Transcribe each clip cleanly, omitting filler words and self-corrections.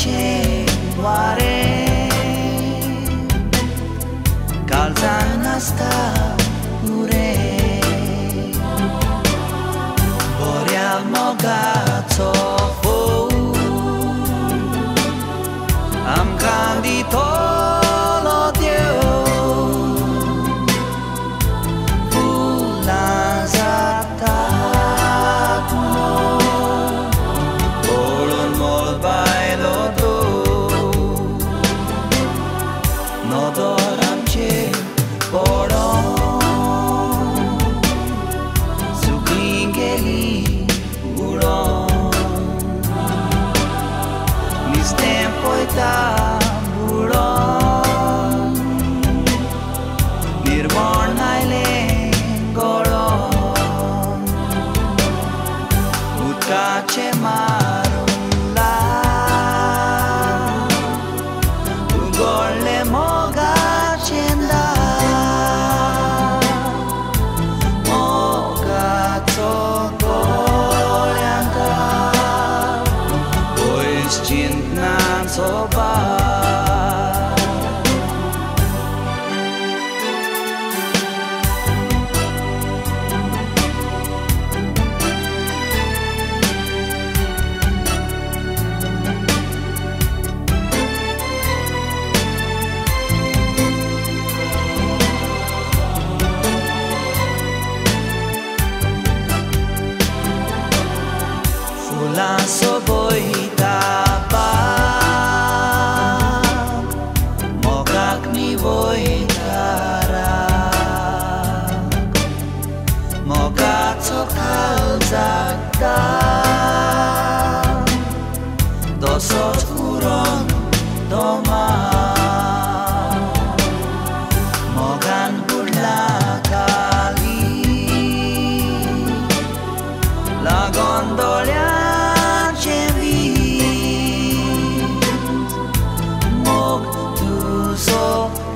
मोगाचें वारें काळजान आसता उरें बऱ्या मोगाचो फोव आमकां दितलो देव फुलां जातात मोव पळोवन मळबायलो धोव नदर आमचेर पडोन सुकणीं गेलीं उडोन नुस्तें पळयता बुडोन निर्मण आयलें गळोन उदकाचें मारून उगडलें मोगाचें दार मोगाचो दोळ्यांक पयस चिंतनाचो भार. फुलां सोबयता बाग मोगाक निवयता राग मोगाचो काळजाक दाग तसोच उरोन तो माग मोगान बुडला काली लागोन दोळ्या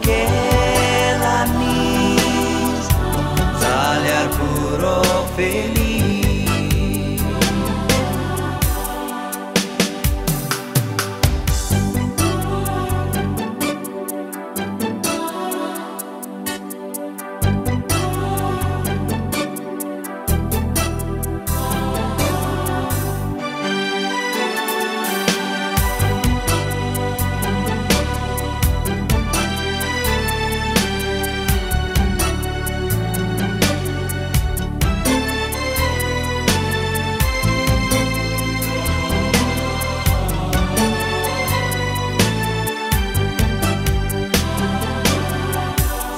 केला नीज जाल्यार पुरो फेली.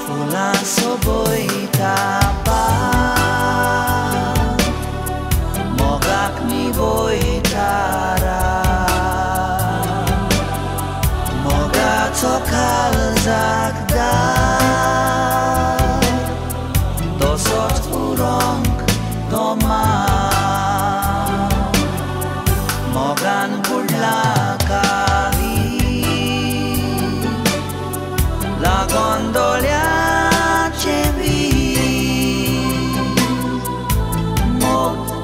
फुलां सोबयता बाग मोगाक निवयता राग मोगाचो काळजाक दाग तसोच उरोंक तो माग मोगान बुडला काली लागोन दोळ्या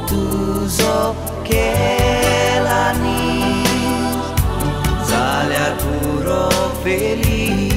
तुजो केला नीज जाल्यार पुरो फेली.